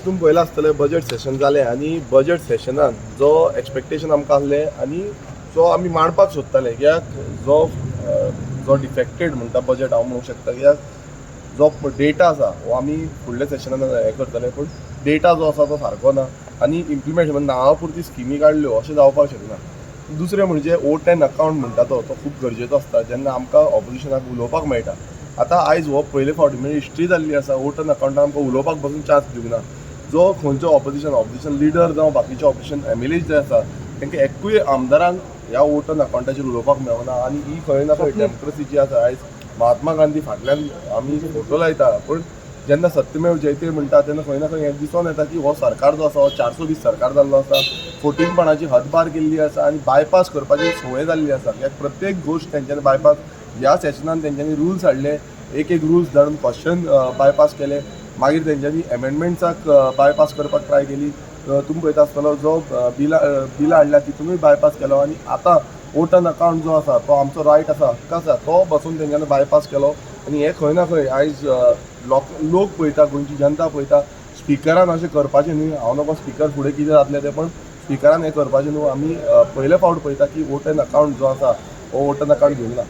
तुमी पळयलां आसतलें, बजेट सेशन जालें आनी बजेट सेशनान जो एक्सपेक्टेशन आमकां आसलें आनी जो आमी मांडपाक सोदताले, कित्याक जो जो डिफेक्टेड म्हणटा बजेट हांव म्हणूंक शकता, कित्याक जो डेटा आसा हो आमी फुडल्या सेशनान हें करतले, पूण डेटा जो आसा तो सारको ना आनी इम्प्लिमेंट म्हणजे नांवा पुरती स्किमी काडल्यो अशें जावपाक शकना. दुसरें म्हणजे वोट एंड अकावंट म्हणटा तो तो खूब गरजेचो आसता, जेन्ना आमकां ऑपोजिशनाक उलोवपाक मेळटा. आतां आयज हो पयले फावटी म्हणजे हिस्ट्री जाल्ली आसा, वोट एंड अकावंटान आमकां उलोवपाक बसून चान्स दिवंक ना. जो खंयचो ऑपोजिशन लिडर जावं बाकीचे ऑपोजिशन एमएलए जे आसा, तांकां एकूय आमदारांक ह्या वोट एंड अकावंटाचेर उलोवपाक मेळना. आनी ही खंय ना खंय डेमोक्रेसी जी आसा, आयज महात्मा गांधी फाटल्यान आमी फोटो लायता, पूण जेन्ना सत्यमेव जयते म्हणटा तेन्ना खंय ना खंय हें दिसून येता की हो सरकार जो आसा हो 420 सरकार जाल्लो आसा. फटींगपणाची हदपार केल्ली आसा आनी बायपास करपाची संवय जाल्ली आसा, कित्याक प्रत्येक गोश्ट तेंच्यांनी बायपास. ह्या सेशनान तेंच्यांनी रुल्स हाडले, एक एक रुल्स धाडून क्वेश्चन बायपास केले, मागीर तेंच्यांनी एमेंडमेंट्साक बायपास करपाक ट्राय केली. तुमी पळयता आसतलो, जो बिलां हाडल्या तितूनय बायपास केलो आनी आतां वोट एन अकावंट जो आसा तो आमचो रायट आसा, हक्क आसा, तो बसून तेंच्यांनी बायपास केलो. आनी हें खंय ना खंय आयज लोक पळयता, गोंयची जनता पळयता. स्पिकरान अशें करपाचें न्हय. हांव नको स्पिकर फुडें कितें जातलें तें, पण स्पिकरान हें करपाचें न्हू. आमी पयले फावट पळयता की वोट एन अकावंट जो आसा हो वोट एन अकावंट घेवंक ना.